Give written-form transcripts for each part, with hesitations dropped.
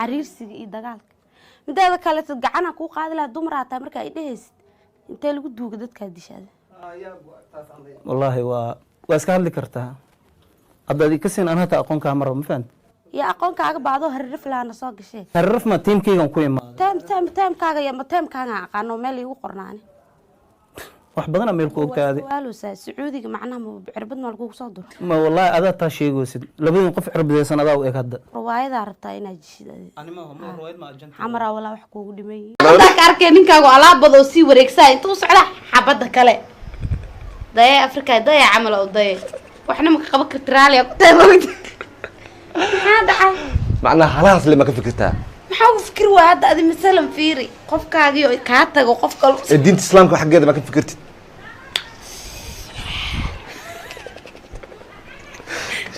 Cariirsiga iyo dagaalka mideeda kaleeto gacana kuu qaadi lahaa. Dumaraa taa markaa i dhehaysid, intee lagu duuga dadkaa dishaada? Wallaahi waa iska hadli kartaa haddaad ka siin. An hataa aqoon kaa maraba, ma fahamti? Iyo aqoon kaaga baado haririf lahaana soo gashee. Hariraf ma tiimkaygan ku imaaday. Team, team, teamkaaga iyo ma teamkaaga aqaano meel iigu qornaani. Wax badana meel ku ogtahay adi. Waalowsaa Sacuudiga, macnaha ma cirbad ma lagugu soo duro? Ma wallaahi adaa taa sheegaysid. Labadin qof cirbadeysan adaa u eg hadda. Riwaayadaa rabtaa inaad jishid adi xamaraa walaa wax kuugu dhiman yihiin. Ka arkay ninkaagu alaabada oo sii wareegsaa inta u socda xabadda kale daye Afrika daya camal oo daye waxna maka qaban karti, raaliya ku tahay. Mogta maxaa dhacay? Macnaha halahaas le ma ka fikirtaa? Maxaa ugu fikir waa hadda adi? Masalan fiiri, qofkaagii oo kaa tago, qof kale. Ee diinta Islaamka xaggeeda ma ka fikirtid?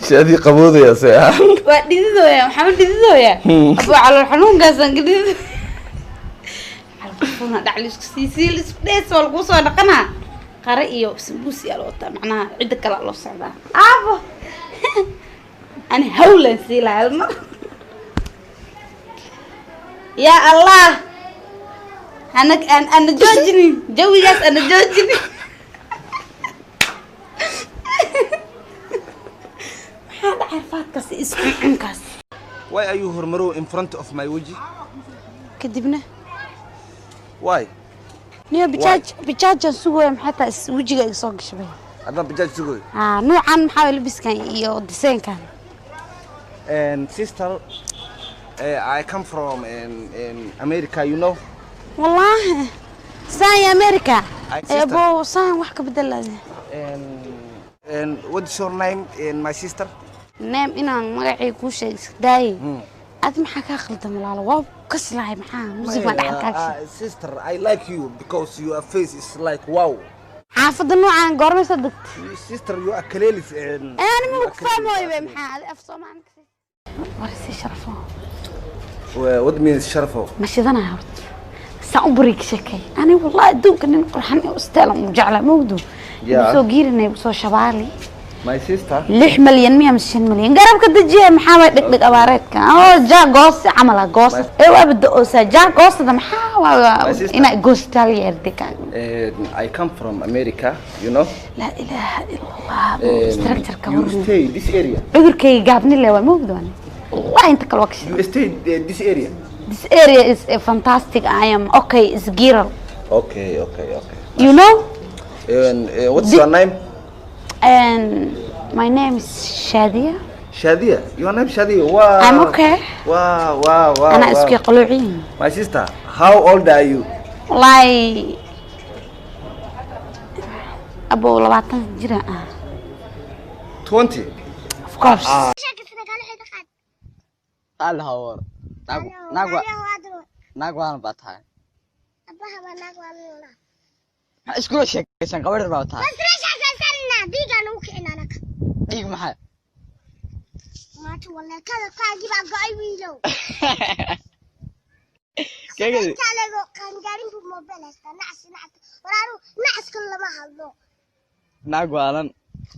Shaadii qaboodaya se ahaan. Waa dhididooya, maxaa ma dhididooya abuu? Calool xanuunkaasaan ka dhidid, calool dhac laisku siisii, laisku dhees, waa laguu soo dhaqanaa. Qare iyo sambuus yaa loo wataa, macnaha cidda kale loo socdaa. Aabo, ani hawlan sii lahaa hal mar. Yaa Allah, ana ana joojinin jawigaas, ana joojinin. Maxaa dhacay faadkaas iyo iscuncunkaas? Why are you hormarow in front of my waji? Kadibna? Why? Niyo bajaaj, bajaajaan sugaya. Maxay tahay wejiga iga soo gashabay? Haddaan bajaaj sugoy. Aa, nuucan maxaa waye labiskan iyo diseenkan? And sister, I come from in America, you know. Wallaahi saan iyo America. Ay, sister. Ebo, saan wax ka bedelaade. And what's your name and my sister? Name inaan magacay kuu sheeg iska daaye. Adi maxaa kaa qaldan, walaalo? Waa kaslahay, maxaa musig baan dhaxal kaa gashay? Sister, I like you because your face is like wow. Xaafadda nuucan goormay soo degtay? Sister, you are Kalelis and Ee, ani ma ku fahmooyo be. Maxaa adi af Soomaali war si sharafo? What means sharafo? Ma shidanaya horta saan u buriga sheekay. Ani wallahi adduunka nin qurxan iyo usteelan u jeclaa mawdu. Yeah. Soo giirinay, soo shabaali. My sister. 6 malyan miya mise 5 malyan garabka dejiya? Maxaa waay dhegdheg abaareedka oo jaa goosi camal ah, goos ee waaba da-oosaa jaa goosada. Maxaa waa? My sister. Inaa goostaal yeerde ka. And I come from America, you know. Laa ilaaha ila Allah. Structure-ka. You stay this area. Cudurkayga gaabni le waa mawdu. Ani wallahi inta kale waa ka You stay this area. This area is a fantastic. I am okay, is giral. Okay. You know. And what's your name? And my name is Shadia. Shadia. Your name Shadia. Wow. I'm okay. Wow. أنا wow. اسكي قلوعين. My sister, how old are you? والله أبو 20 jira ah. 20. Of course. Alhawar naag, naag wa naag waalan baa tahay. Maxaa iskula sheekaysan? Gabadh baa tahay. Dhiig maxay? Maanta waleekada kaagii baa go'ay, wiilow. Keegadi. Intaaleego qaangaarin buu moobeel haystaa. Nacas, nacas, waraaru nacaska lama hadlo. Naag waalan.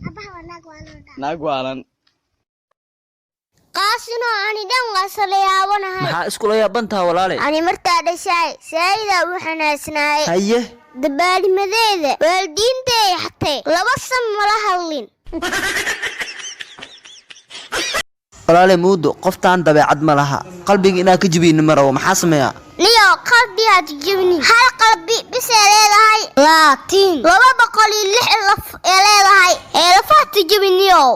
Abaha waa naag waa loo dhaa. Naag waalan. Qaasino, ani dhan waa sala yaabanahay. Maxaa iskula yaabantaha, walaale? Ani markaa dhashaay saaidaa u xanaasnaay. Haye. Dabaalimadeeda waalidiintay xatay 2 san mala hadlin. Walaale Muudo, qoftaan dabeecad ma laha. Qalbiga inaa ka jibiyni ma rabo. Maxaa sameeyaa? Niyo qalbi haad jibni, hal qalbi bisay leedahay, laakiin 206 laf ee leedahay ee lafaha tijibiniyow.